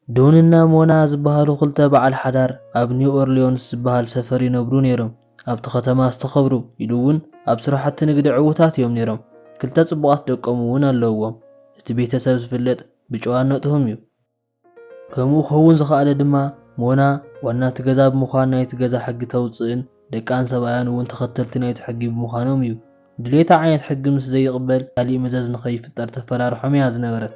ዶንና ሞና ዝበሃሉ ክልተ በዓል ሓዳር ኣብ ኒው ኦርሊዮንስ ዝበሃል ሰፈር ይነብሩ ነይሮም። ኣብቲ ከተማ ዝተኸብሩ ኢሉ እውን ኣብ ስራሕቲ ንግዲ ዕዉታት እዮም ነይሮም። ክልተ ጽቡቓት ደቆም እውን ኣለውዎም። እቲ ቤተሰብ ዝፍለጥ ብጨዋነትዎም እዩ። ከምኡ ክኸውን ዝኸኣለ ድማ ሞና ዋና እቲ ገዛ ብምዃን ናይቲ ገዛ ሕጊ ተውፅእን ደቃን ሰብኣያን እውን ተኸተልቲ ናይቲ ሕጊ ብምዃኖም እዩ። ድሌታ ዓይነት ሕጊ ምስ ዘይቕበል ካሊእ መዘዝ ንኸይፍጠር ተፈራርሖም እያ ዝነበረት።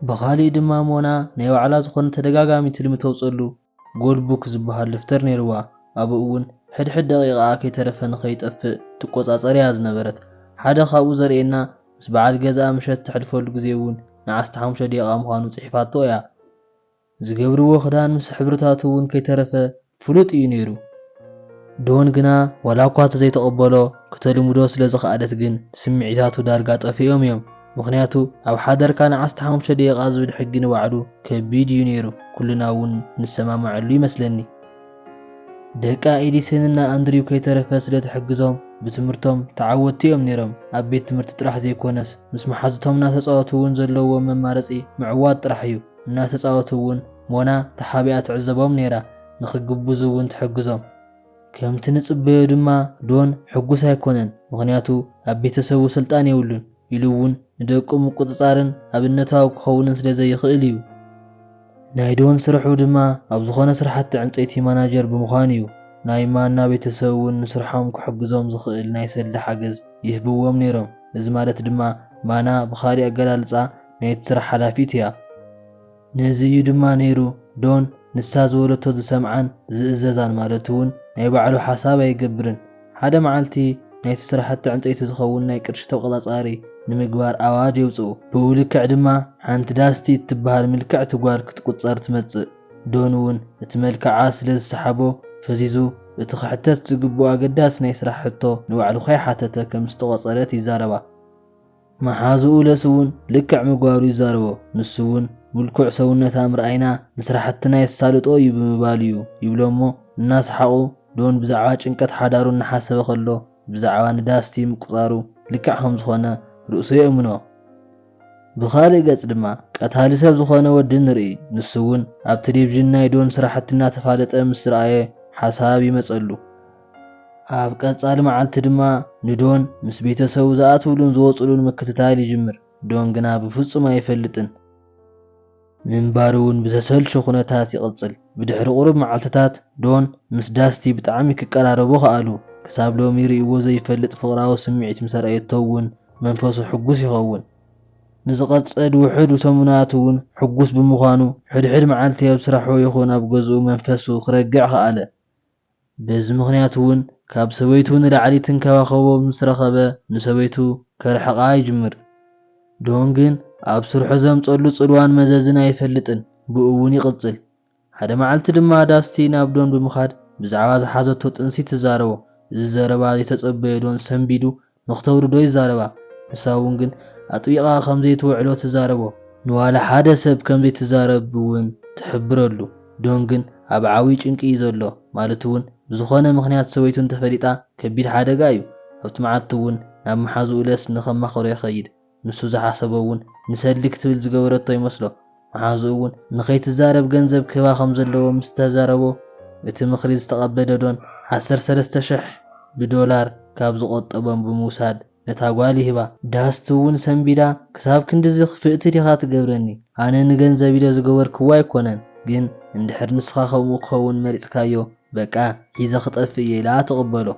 ብኻሊእ ድማ ሞና ናይ ባዕላ ዝኾነ ተደጋጋሚ ትልሚ ተውፀሉ ጎልቡክ ዝበሃል ደፍተር ነይርዋ። ኣብኡ እውን ሕድሕድ ደቂቓኣ ከይተረፈ ንኸይጠፍእ ትቆጻጸር እያ ዝነበረት። ሓደ ካብኡ ዘርእየና ምስ በዓል ገዛኣ ምሸት ተሕልፈሉ ግዜ እውን ንዓሰርተ ሓሙሽተ ደቂቓ ምዃኑ ጽሒፋቶ እያ። ዝገብርዎ ክዳን ምስ ሕብርታቱ እውን ከይተረፈ ፍሉጥ እዩ ነይሩ። ዶን ግና ዋላ እኳ ተዘይተቐበሎ ክተልምዶ ስለ ዝኸኣለት ግን ስምዒታቱ ዳርጋ ጠፊኦም እዮም። ምኽንያቱ ኣብ ሓደርካ ንዓሰርተ ሓሙሽተ ደቂቓ ዝብል ሕጊ ንባዕሉ ከቢድ እዩ ነይሩ። ኩልና እውን ንሰማማዐሉ ይመስለኒ። ደቃ ኤዲሰንና ኣንድሪው ከይተረፈ ስለ ትሕግዞም ብትምህርቶም ተዓወትቲ እዮም ነይሮም። ኣብ ቤት ትምህርቲ ጥራሕ ዘይኮነስ ምስ መሓዙቶም እናተፃወቱ እውን ዘለዎም መማረፂ ምዕዋት ጥራሕ እዩ። እናተፃወቱ እውን ሞና ተሓቢኣ ትዕዘቦም ነይራ። ንኽግብዙ እውን ትሕግዞም። ከምቲ ንጽበዮ ድማ ዶን ሕጉስ ኣይኮነን፣ ምኽንያቱ ኣብ ቤተሰቡ ስልጣን የብሉን ኢሉ እውን ንደቁ ምቁጽጻርን ኣብነታዊ ክኸውንን ስለ ዘይኽእል እዩ። ናይ ዶን ስርሑ ድማ ኣብ ዝኾነ ስራሕቲ ዕንጸይቲ ማናጀር ብምዃን እዩ። ናይ ማና ቤተሰብ እውን ንስርሖም ክሕግዞም ዝኽእል ናይ ሰልዲ ሓገዝ ይህብዎም ነይሮም። እዚ ማለት ድማ ማና ብኻሊእ ኣገላልጻ ናይቲ ስራሕ ሓላፊት እያ። ነዚ እዩ ድማ ነይሩ ዶን ንሳ ዝበለቶ ዝሰምዓን ዝእዘዛን ማለት እውን ናይ ባዕሉ ሓሳብ ኣይገብርን። ሓደ መዓልቲ ናይቲ ስራሕቲ ዕንፀይቲ ዝኸውን ናይ ቅርሺ ተቆፃፃሪ ንምግባር ኣዋጅ የውፅኡ። ብኡ ልክዕ ድማ ሓንቲ ዳስቲ እትበሃል ምልክዕቲ ጓል ክትቁፀር ትመፅእ። ዶን እውን እቲ መልክዓ ስለ ዝሰሓቦ ፈዚዙ እቲ ክሕተት ዝግብኦ ኣገዳሲ ናይ ስራሕ ሕቶ ንባዕሉ ከይሓተተ ከም ዝተቖፀረት ይዛረባ። መሓዝኡ ለስ እውን ልክዕ ምግባሩ ይዛረቦ። ንሱ እውን ምልኩዕ ሰውነታ ምርኣይና ንስራሕትና የሳልጦ እዩ ብምባል እዩ ይብሎ እሞ እናሰሓቑ ዶን ብዛዕባ ጭንቀት ሓዳሩ እናሓሰበ ከሎ ብዛዕባ ንዳስቲ ምቁፃሩ ልክዕ ከም ዝኾነ ርእሱ የእምኖ። ብኻልእ ገጽ ድማ ቀታሊ ሰብ ዝኾነ ወዲ ንርኢ። ንሱ እውን ኣብ ቴሌቪዥን ናይ ዶን ስራሕቲ እናተፋለጠ ምስ ረኣየ ሓሳብ ይመጸሉ። ኣብ ቀጻሊ መዓልቲ ድማ ንዶን ምስ ቤተሰቡ ዝኣትውሉን ዝወጽሉን ምክትታል ይጅምር። ዶን ግና ብፍጹም ኣይፈልጥን። ምንባሩ እውን ብዘሰልቹ ኩነታት ይቕጽል። ብድሕሪ ቁሩብ መዓልትታት ዶን ምስ ዳስቲ ብጣዕሚ ክቀራረቡ ከኣሉ። ክሳብ ሎሚ ርእይዎ ዘይፈልጥ ፍቕራዊ ስምዒት ምስ ኣርኣየቶ እውን መንፈሱ ሕጉስ ይኸውን። ንዝቐጸድ ውሑድ ሰሙናት እውን ሕጉስ ብምዃኑ ሕድሕድ መዓልቲ ኣብ ስራሑ ይኹን ኣብ ገዝኡ መንፈሱ ክረግዕ ከኣለ። በዚ ምኽንያት እውን ካብ ሰበይቱ ንላዕሊ ትንከባኸቦ ምስ ረኸበ ንሰበይቱ ከርሕቓ ይጅምር። ዶን ግን ኣብ ስርሑ ዘምጸሉ ጽልዋን መዘዝን ኣይፈልጥን፣ ብኡ እውን ይቕጽል። ሓደ መዓልቲ ድማ ዳስቲ ናብ ዶን ብምኻድ ብዛዕባ ዝሓዘቶ ጥንሲ ትዛረቦ። እዚ ዘረባ ዘይተጸበየ ዶን ሰንቢዱ ንኽተውርዶ ይዛረባ። ንሳ እውን ግን ኣጥቢቓ ከም ዘይትውዕሎ ትዛረቦ። ንዋላ ሓደ ሰብ ከም ዘይትዛረብ እውን ትሕብረሉ። ዶን ግን ኣብ ዓብዪ ጭንቂ እዩ ዘሎ። ማለት እውን ብዝኾነ ምኽንያት ሰበይቱ እንተፈሊጣ ከቢድ ሓደጋ እዩ። ኣብቲ መዓልቲ እውን ናብ መሓዝኡ ለስ ንኸማኽሮ ይኸይድ። ንሱ ዝሓሰቦ እውን ንሰልዲ ክትብል ዝገበረቶ ይመስሎ። መሓዝኡ እውን ንኸይትዛረብ ገንዘብ ክህባ ከም ዘለዎ ምስ ተዛረቦ እቲ ምኽሪ ዝተቐበለ ዶን ዓሰርተ ሰለስተ ሽሕ ብዶላር ካብ ዝቖጠቦም ብምውሳድ ነታ ጓል ይህባ። ዳስቲ እውን ሰንቢዳ፣ "ክሳብ ክንድዚ ክፍእቲ ዲኻ ትገብረኒ? ኣነ ንገንዘብ ኢለ ዝገበርክዎ ኣይኮነን፣ ግን እንድሕር ንስኻ ከምኡ ክኸውን መሪጽካዮ፣ በቃ ሒዘ ክጠፍእ እየ" ኢላ ትቕበሎ።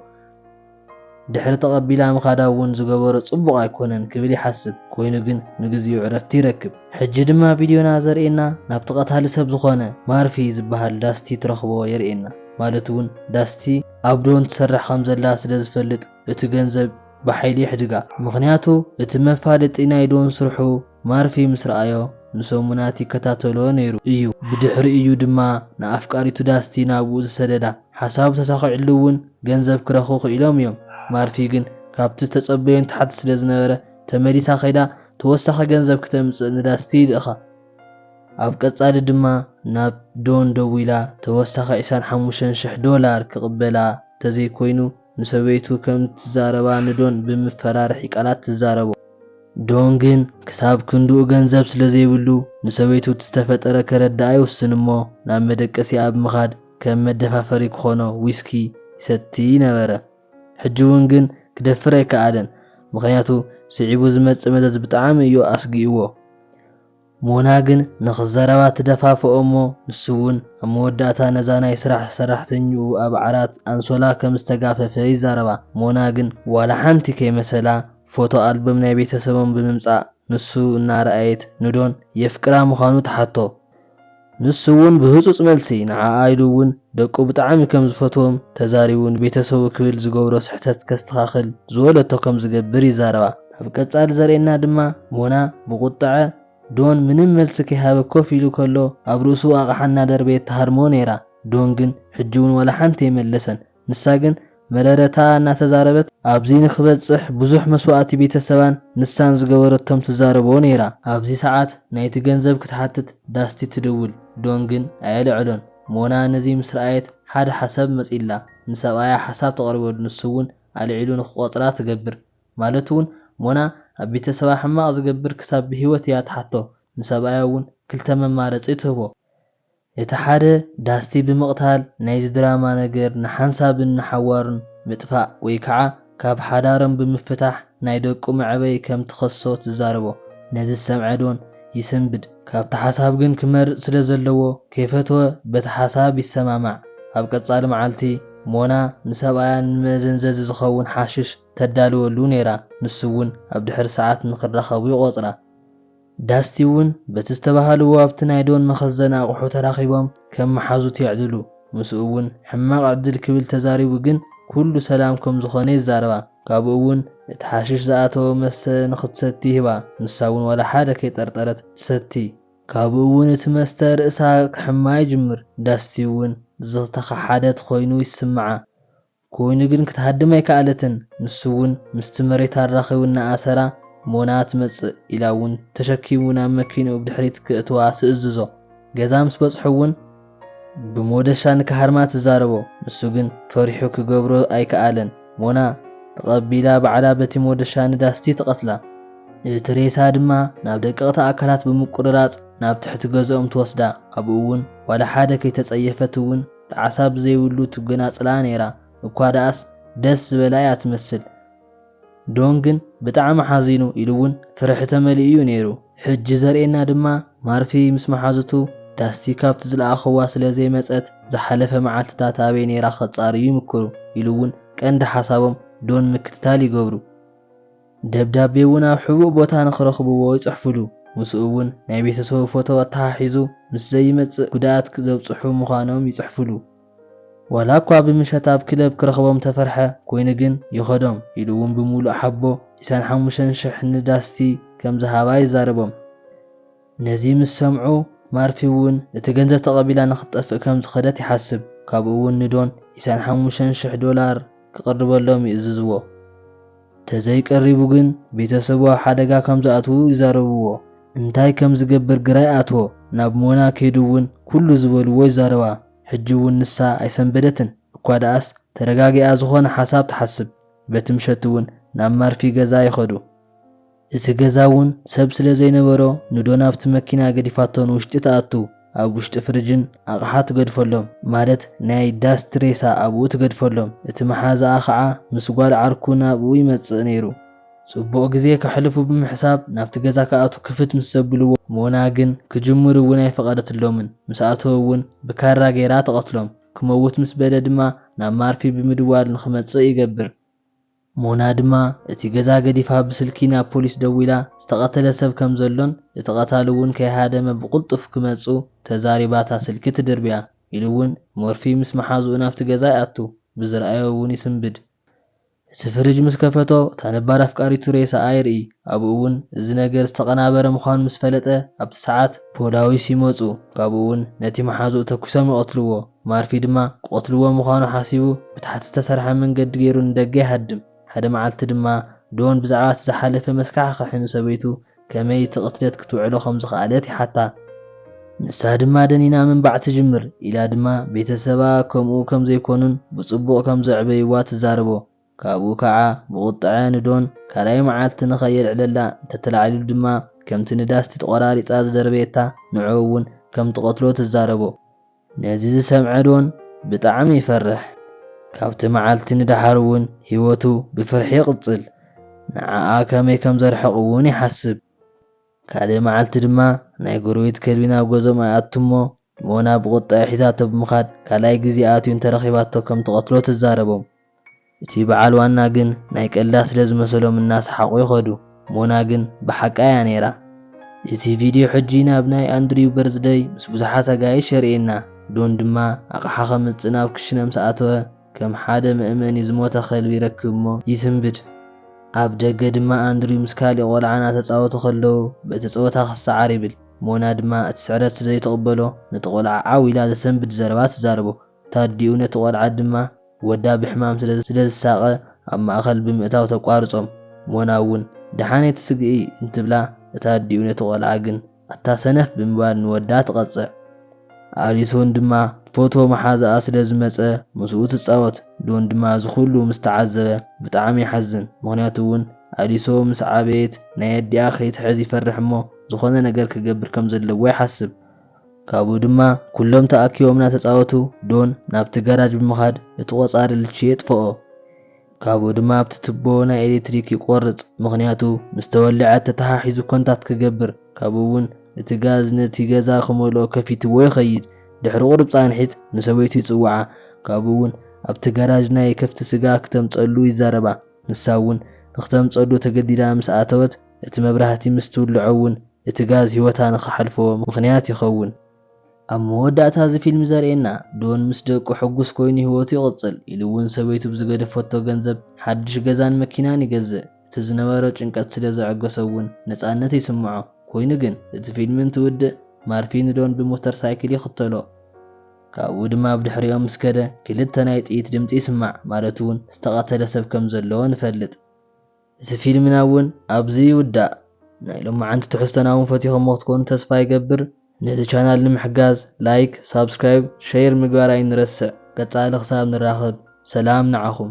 ድሕሪ ተቐቢላ ምኻዳ እውን ዝገበሮ ጽቡቕ ኣይኮነን ክብል ይሓስብ። ኮይኑ ግን ንግዚኡ ዕረፍቲ ይረክብ። ሕጂ ድማ ቪድዮና ዘርእየና ናብቲ ቀታሊ ሰብ ዝኾነ ማርፊ ዝበሃል ዳስቲ ትረኽቦ የርእየና። ማለት እውን ዳስቲ ኣብ ዶን ትሰርሕ ከም ዘላ ስለ ዝፈልጥ እቲ ገንዘብ ብሓይሊ ይሕድጋ። ምኽንያቱ እቲ መፋለጢ ናይ ዶን ስርሑ ማርፊ ምስ ረኣዮ ንሰሙናት ይከታተሎ ነይሩ እዩ። ብድሕሪ እዩ ድማ ንኣፍቃሪቱ ዳስቲ ናብኡ ዝሰደዳ። ሓሳቡ ተሳኺዕሉ እውን ገንዘብ ክረኽቡ ክኢሎም እዮም። ማርፊ ግን ካብቲ ዝተጸበዮ ንታሕቲ ስለ ዝነበረ ተመሊሳ ከይዳ ተወሳኺ ገንዘብ ክተምጽእ ንዳስቲ ይልእኻ። ኣብ ቀጻሊ ድማ ናብ ዶን ደዊላ ተወሳኺ ዕስራን ሓሙሽተን ሽሕ ዶላር ክቕበላ ተዘይኮይኑ ንሰበይቱ ከም ትዛረባ ንዶን ብምፈራርሒ ቃላት ትዛረቦ። ዶን ግን ክሳብ ክንድኡ ገንዘብ ስለ ዘይብሉ፣ ንሰበይቱ እቲ ዝተፈጠረ ከረድኣ ይውስን እሞ፣ ናብ መደቀሲኣ ብምኻድ ከም መደፋፈሪ ክኾኖ ዊስኪ ይሰቲ ነበረ። ሕጂ እውን ግን ክደፍር ኣይከኣለን፣ ምኽንያቱ ስዒቡ ዝመጽእ መዘዝ ብጣዕሚ እዩ ኣስጊእዎ። ሞና ግን ንኽዘረባ ትደፋፍኦ እሞ፣ ንሱ እውን ኣብ መወዳእታ ነዛ ናይ ስራሕ ሰራሕተኛኡ ኣብ ዓራት ኣንሶላ ከም ዝተጋፈፈ ይዛረባ። ሞና ግን ዋላ ሓንቲ ከይመሰላ ፎቶ ኣልበም ናይ ቤተሰቦም ብምምጻእ፣ ንሱ እናረኣየት ንዶን የፍቅራ ምዃኑ ትሓቶ። ንሱ እውን ብህጹጽ መልሲ ንዓኣ ኢሉ እውን ደቁ ብጣዕሚ ከም ዝፈትዎም ተዛሪቡ ንቤተሰቡ ክብል ዝገብሮ ስሕተት ከስተኻኽል ዝወለቶ ከም ዝገብር ይዛረባ። ኣብ ቀጻሊ ዘርእየና ድማ ሞና ብቁጥዐ ዶን ምንም መልሲ ከይሃበ ኮፍ ኢሉ ከሎ ኣብ ርእሱ ኣቕሓ እናደርበየት ትሃርሞ ነይራ። ዶን ግን ሕጂ እውን ዋላ ሓንቲ ኣይመለሰን። ንሳ ግን መረረታ እናተዛረበት፣ ኣብዚ ንኽበጽሕ ብዙሕ መስዋእቲ ቤተሰባን ንሳን ዝገበረቶም ትዛረቦ ነይራ። ኣብዚ ሰዓት ናይቲ ገንዘብ ክትሓትት ዳስቲ ትድውል። ዶን ግን ኣየልዕሎን። ሞና ነዚ ምስ ረኣየት ሓደ ሓሳብ መጺላ። ንሰብኣያ ሓሳብ ተቕርበሉ፣ ንሱ እውን ኣልዒሉ ንኽቆጽራ ትገብር። ማለት እውን ሞና ኣብ ቤተሰባ ሕማቕ ዝገብር ክሳብ ብህይወት እያ ትሓቶ። ንሰብኣያ እውን ክልተ መማረጺ ትህቦ። እቲ ሓደ ዳስቲ ብምቕታል ናይዚ ድራማ ነገር ንሓንሳብን ንሓዋሩን ምጥፋእ ወይ ከዓ ካብ ሓዳሮም ብምፍታሕ ናይ ደቁ መዕበይ ከም ትኸሶ ትዛረቦ። ነዚ ዝሰምዐ ዶን ይስንብድ። ካብቲ ሓሳብ ግን ክመርጽ ስለ ዘለዎ ከይፈተወ በቲ ሓሳብ ይሰማማዕ። ኣብ ቀጻሊ መዓልቲ ሞና ንሰብኣያ ንመዘንዘዚ ዝኸውን ሓሽሽ ተዳልወሉ ነይራ። ንሱ እውን ኣብ ድሕሪ ሰዓት ንኽራኸቡ ይቖጽራ። ዳስቲ እውን በቲ ዝተባህልዎ ኣብቲ ናይ ዶን መኸዘን ኣቑሑ ተራኺቦም ከም መሓዙት የዕልሉ። ምስኡ እውን ሕማቕ ዕድል ክብል ተዛሪቡ ግን ኩሉ ሰላም ከም ዝኾነ ይዛረባ። ካብኡ እውን እቲ ሓሽሽ ዝኣተወ መስተ ንኽትሰቲ ይህባ። ንሳ እውን ዋላ ሓደ ከይጠርጠረት ትሰቲ። ካብኡ እውን እቲ መስተ ርእሳ ክሕማ ይጅምር። ዳስቲ እውን ዝተኸሓደት ኮይኑ ይስምዓ። ኮይኑ ግን ክትሃድም ኣይከኣለትን። ንሱ እውን ምስቲ መሬት ኣራኺቡ እናኣሰራ ሞና ትመጽእ ኢላ እውን ተሸኪሙ ናብ መኪንኡ ብድሕሪት ክእትዋ ትእዝዞ። ገዛ ምስ በጽሑ እውን ብሞደሻ ንክሃርማ ትዛረቦ። ንሱ ግን ፈሪሑ ክገብሮ ኣይከኣለን። ሞና ተቐቢላ ባዕላ በቲ ሞደሻ ንዳስቲ ትቐትላ። እቲ ሬሳ ድማ ናብ ደቀቕቲ ኣካላት ብምቁርራጽ ናብ ትሕቲ ገዝኦም ትወስዳ። ኣብኡ እውን ዋላ ሓደ ከይተጸየፈት እውን ጣዕሳ ብዘይብሉ ትገናጽላ ነይራ። እኳ ደኣስ ደስ ዝበላ እያ ትመስል። ዶን ግን ብጣዕሚ ሓዚኑ ኢሉ እውን ፍርሒ ተመሊኡ እዩ ነይሩ። ሕጂ ዘርእየና ድማ ማርፊ ምስ መሓዙቱ ዳስቲ ካብቲ ዝለኣኽዋ ስለ ዘይመጸት ዝሓለፈ መዓልትታት ኣበይ ነይራ ከጻርዩ ይምክሩ ኢሉ እውን ቀንዲ ሓሳቦም ዶን ምክትታል ይገብሩ። ደብዳቤ እውን ኣብ ሕቡእ ቦታ ንኽረኽብዎ ይጽሕፍሉ። ምስኡ እውን ናይ ቤተሰቡ ፎቶ ኣተሓሒዙ ምስ ዘይመጽእ ጉድኣት ዘብጽሑ ምዃኖም ይጽሕፍሉ። ዋላ እኳ ብምሸት ኣብ ክለብ ክረኽቦም ተፈርሐ፣ ኮይኑ ግን ይኸዶም ኢሉ እውን ብምሉእ ሓቦ ዒስራን ሓሙሽተን ሽሕ ንዳስቲ ከም ዝሃባ ይዛረቦም። ነዚ ምስ ሰምዑ ማርፊ እውን እቲ ገንዘብ ተቐቢላ ንኽትጠፍእ ከም ዝኸደት ይሓስብ። ካብኡ እውን ንዶን ዒስራን ሓሙሽተን ሽሕ ዶላር ክቕርበሎም ይእዝዝዎ። ተዘይቀሪቡ ግን ቤተሰቡ ኣብ ሓደጋ ከም ዝኣትዉ ይዛረብዎ። እንታይ ከም ዝገብር ግራ ይኣትዎ። ናብ ሞና ከይዱ እውን ኩሉ ዝበልዎ ይዛረባ። ሕጂ እውን ንሳ ኣይሰንበደትን። እኳ ደኣስ ተረጋጊኣ ዝኾነ ሓሳብ ትሓስብ። በቲ ምሸት እውን ናብ ማርፊ ገዛ ይኸዱ። እቲ ገዛ እውን ሰብ ስለ ዘይነበሮ ንዶን ኣብቲ መኪና ገዲፋቶ ንውሽጢ ትኣቱ። ኣብ ውሽጢ ፍርጅን ኣቕሓ ትገድፈሎም፣ ማለት ናይ ዳስቲ ሬሳ ኣብኡ ትገድፈሎም። እቲ መሓዛኣ ኸዓ ምስ ጓል ዓርኩ ናብኡ ይመጽእ ነይሩ። ጽቡቕ ግዜ ከሕልፉ ብምሕሳብ ናብቲ ገዛ ክኣቱ ክፍት ምስ ዘብልዎ፣ ሞና ግን ክጅምሩ እውን ኣይፈቐደትሎምን። ምስ ኣተወ እውን ብካራ ገይራ ትቐትሎም። ክመውት ምስ በለ ድማ ናብ ማርፊ ብምድዋል ንኽመጽእ ይገብር። ሞና ድማ እቲ ገዛ ገዲፋ ብስልኪ ናብ ፖሊስ ደዊላ ዝተቐተለ ሰብ ከም ዘሎን እቲ ቀታሊ እውን ከይሃደመ ብቕልጡፍ ክመጹ ተዛሪባታ ስልኪ ትድርብያ ኢሉ እውን ሞርፊ ምስ መሓዝኡ ናብቲ ገዛ ይኣቱ። ብዝረኣዮ እውን ይስንብድ። እቲ ፍርጅ ምስ ከፈቶ እታ ነባር ኣፍቃሪቱ ሬሳኣ ይርኢ። ኣብኡ እውን እዚ ነገር ዝተቐናበረ ምዃኑ ምስ ፈለጠ ኣብቲ ሰዓት ፖላዊስ ይመጹ። ካብኡ እውን ነቲ መሓዝኡ ተኩሶም ይቐትልዎ። ማርፊ ድማ ክቐትልዎ ምዃኑ ሓሲቡ ብታሕቲ ዝተሰርሐ መንገዲ ገይሩ ንደገ ይሃድም። ሓደ መዓልቲ ድማ ዶን ብዛዕባ እቲ ዝሓለፈ መስካሕክሒ ንሰበይቱ ከመይ እቲ ቅትለት ክትውዕሎ ከም ዝኸኣለት ይሓታ። ንሳ ድማ ደኒና ምንባዕ ትጅምር ኢላ ድማ ቤተሰባ ከምኡ ከም ዘይኮኑን ብጽቡቕ ከም ዘዕበይዋ ትዛረቦ። ካብኡ ከዓ ብቑጥዐ ንዶን ካልኣይ መዓልቲ ንኸየልዕለላ እንተተላዕሊሉ ድማ፣ ከምቲ ንዳስቲ ተቖራሪጻ ዝደርበየታ፣ ንዕኡ እውን ከም ትቐትሎ ትዛረቦ። ነዚ ዝሰምዐ ዶን ብጣዕሚ ይፈርሕ። ካብቲ መዓልቲ ንደሓር እውን ህይወቱ ብፍርሒ ይቕጽል። ንዓኣ ከመይ ከም ዘርሕቕ እውን ይሓስብ። ካልእ መዓልቲ ድማ ናይ ጎረቤት ከልቢ ናብ ገዝኦም ኣይኣቱ እሞ፣ ሞና ብቑጣ ሒዛቶ ብምኻድ ካልኣይ ግዜ ኣትዩ እንተረኺባቶ ከም ትቐትሎ ትዛረቦም። እቲ በዓል ዋና ግን ናይ ቀልዳ ስለ ዝመሰሎም እናሰሓቑ ይኸዱ። ሞና ግን ብሓቃ እያ ነይራ። እቲ ቪድዮ ሕጂ ናብ ናይ ኣንድሪው በርዝደይ ምስ ብዙሓት ኣጋይሽ የርእየና። ዶን ድማ ኣቕሓ ከምጽእ ናብ ክሽነ ምስ ኣተወ፣ ከም ሓደ መእመኒ ዝሞተ ከልቢ ይረክብ እሞ ይስንብድ። ኣብ ደገ ድማ ኣንድሪው ምስ ካሊእ ቆልዓ እናተጻወቱ ከለዉ በቲ ጸወታ ክሰዓር ይብል። ሞና ድማ እቲ ስዕረት ስለ ዘይትቕበሎ ነቲ ቆልዓ ዓው ኢላ ዘሰንብድ ዘረባ ትዛረቦ። ታዲኡ ነቲ ቆልዓ ድማ ወዳ ብሕማም ስለ ስለ ዝሳቐ ኣብ ማእከል ብምእታው ተቋርጾም። ሞና እውን ደሓን ኣይትስግኢ እንትብላ፣ እታ ኣዲኡ ነቲ ቆልዓ ግን ኣታ ሰነፍ ብምባል ንወዳ ትቐጽዕ። ኣሊሶን ድማ ፎቶ መሓዛኣ ስለ ዝመጸ ምስኡ ትጻወት። ዶን ድማ እዚ ኩሉ ምስ ተዓዘበ ብጣዕሚ ይሓዝን። ምኽንያቱ እውን ኣሊሶ ምስ ዓበየት ናይ ኣዲኣ ከይትሕዝ ይፈርሕ እሞ ዝኾነ ነገር ክገብር ከም ዘለዎ ይሓስብ። ካብኡ ድማ ኩሎም ተኣኪቦም እናተጻወቱ ዶን ናብቲ ጋራጅ ብምኻድ እቲ ቆጻሪ ልቺ የጥፍኦ። ካብኡ ድማ ኣብቲ ቱቦ ናይ ኤሌክትሪክ ይቆርጽ፣ ምኽንያቱ ምስ ተወልዐ ተተሓሒዙ ኮንታክት ክገብር። ካብኡ እውን እቲ ጋዝ ነቲ ገዛ ክመልኦ ከፊትዎ ይኸይድ። ድሕሪ ቁሩብ ጻንሒት ንሰበይቱ ይጽውዓ። ካብኡ እውን ኣብቲ ጋራጅ ናይ ከፍቲ ስጋ ክተምጸሉ ይዛረባ። ንሳ እውን ንክተምጸሉ ተገዲዳ ምስ ኣተወት እቲ መብራህቲ ምስ ትውልዖ እውን እቲ ጋዝ ህይወታ ንኽሓልፎ ምኽንያት ይኸውን። ኣብ መወዳእታ እዚ ፊልም ዘርእየና ዶን ምስ ደቁ ሕጉስ ኮይኑ ህይወቱ ይቕጽል ኢሉ እውን ሰበይቱ ብዝገደፈቶ ገንዘብ ሓድሽ ገዛን መኪናን ይገዝእ። እቲ ዝነበሮ ጭንቀት ስለ ዘዐገሶ እውን ነጻነት ይስምዖ። ኮይኑ ግን እቲ ፊልም እንትውድእ ማርፊ ንዶን ብሞተር ሳይክል ይኽተሎ። ካብኡ ድማ ብድሕሪኦም ምስ ከደ ክልተ ናይ ጥይት ድምጺ ይስማዕ፣ ማለት እውን ዝተቐተለ ሰብ ከም ዘለዎ ንፈልጥ። እዚ ፊልምና እውን ኣብዚ ይውዳእ። ናይ ሎማዓንቲ ትሕዝቶና እውን ፈቲኹሞ ክትኮኑ ተስፋ ይገብር። ነዚ ቻናል ንምሕጋዝ ላይክ፣ ሳብስክራይብ፣ ሸር ምግባር ኣይንረስዕ። ቀጻሊ ክሳብ ንራኸብ ሰላም ንዓኹም።